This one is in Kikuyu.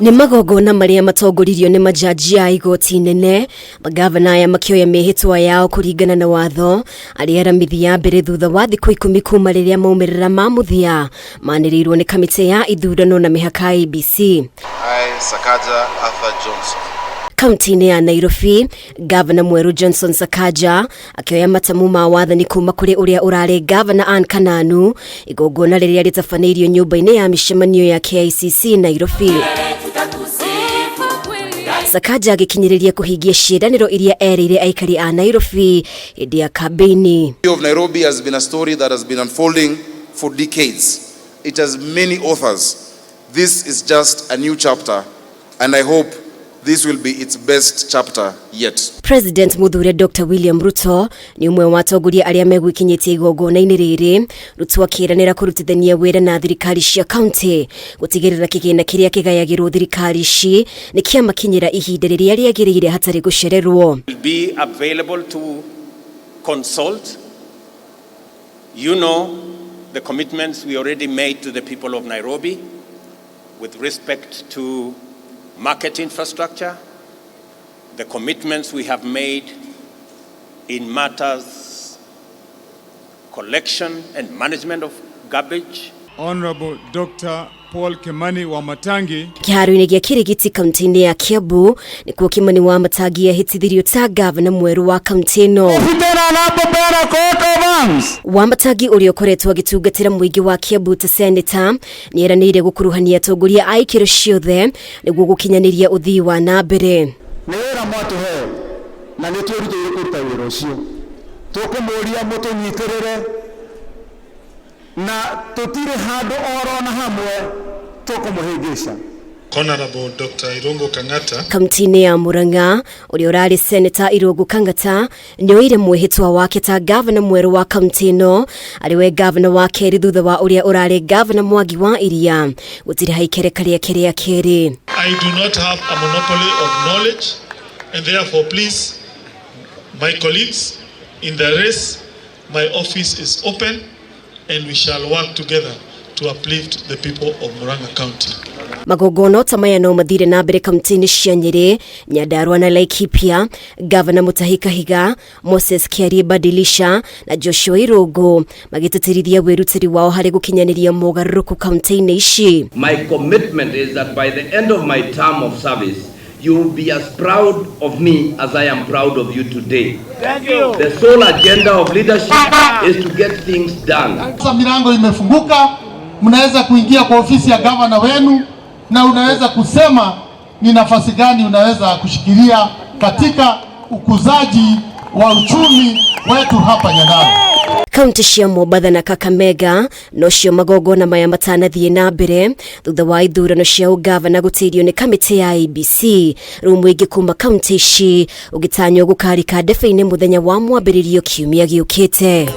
Nĩ magongona marĩa matongoririo nĩ majaji a igoti inene, magavana aya makĩoya mĩhĩtwa yao kũringana na watho arĩ aramithi ya mbere thutha wa thikũ 10 kuma rĩrĩa maumĩrĩra ma mũthia manĩrĩirwo nĩ kamĩtĩ ya ithurano na mĩhaka IEBC. I, Sakaja Arthur Johnson. Kaunti-inĩ ya Nairobi, Gavana mwerũ Johnson Sakaja akĩoya matamu ma wathani kuma kũrĩ ũrĩa ũrarĩ Gavana Ann Kananu, igongona rĩrĩa rĩtabanĩirio nyũmba-inĩ ya mĩcemanio ya KICC Nairobi. Sakaja agĩkinyĩrĩria kũhingia ciĩranĩro iria erĩire aikari a Nairobi hĩndĩ ya kambĩini. Of Nairobi has been a story that has been unfolding for decades. It has many authors. This is just a new chapter, and I hope this will be its best chapter yet. President Muthure Dr. William Ruto nĩ ũmwe wa atongoria arĩa megwĩkinyĩtie igongona-inĩ rĩrĩ. Ruto akĩranĩra kũrutithania wĩra na thirikari cia kaunti gũtigĩrĩra kĩgĩna kĩrĩa kĩgayagĩrwo thirikari ici nĩ kĩamakinyĩra ihinda rĩrĩa rĩagĩrĩire hatarĩ gũcererwo. Will be available to consult. You know the commitments we already made to the people of Nairobi with respect to market infrastructure, the commitments we have made in matters collection and management of garbage. Honorable Dr. Paul Kimani Wamatangi. Kĩharo-inĩ gĩa Kirigiti kaunti-inĩ ya Kiambu nĩkuo Kimani Wamatangi ehĩtithirio ta gavana mwerũ wa kaunti ĩno. Wamatangi ũrĩa ũkoretwo agĩtungatĩra mũingĩ wa Kiambu ta seneta nĩeranĩire gũkuruhania atongoria a ikĩro ciothe nĩguo gũkinyanĩria ũthii wa na mbere. Nĩ wĩra mwatũhe na nĩ twĩrutĩire kũruta wĩra ũcio, tũkũmũria mũtũnyitĩrĩre na tũtirĩ handũ oro na hamwe tũkũmũhĩngĩca. Honorable Dr. Irungu Kang'ata. Kaunti-inĩ ya Murang'a ũrĩa ũrarĩ seneta Irungu Kang'ata nĩoire mwĩhĩtwa wake ta gavana mwerũ wa kaunti ĩno, arĩ we gavana wa kerĩ thutha wa ũrĩa ũrarĩ gavana Mwangi wa Iria gũtirĩ haikereka rĩake rĩa kerĩ. I do not have a monopoly of knowledge, and therefore please, my colleagues in the race, my office is open and we shall work together to uplift the people of Murang'a County. Magongona ta maya no mathire na mbere kaunti-inĩ cia Nyĩrĩ, Nyandarua na Laikipia. Gavana Mutahi Kahiga, Moses Kiarie Badilisha na Joshua Irungu magĩtĩtĩrithia wĩrutĩri wao harĩ gũkinyanĩria mogarũrũku kaunti-inĩ ici. My commitment is that by the end of my term of service, you will be as proud of me as I am proud of you today. Thank you. The sole agenda of leadership is to get things done. Sasa milango imefunguka, mnaweza kuingia kwa ofisi ya gavana wenu na unaweza kusema ni nafasi gani unaweza kushikilia katika ukuzaji wa uchumi wetu hapa Nyandarua. Kaunti cia Mombatha na Kakamega nocio magongona maya matanathiĩ na mbere thutha wa ithurano cia ũgavana gũtĩrio nĩ kamĩtĩ ya IEBC. Rĩu mũingĩ kuma kaunti ici ũgĩtanywo gũkarika ndebe-inĩ mũthenya wa mwambĩrĩrio kiumia gĩũkĩte.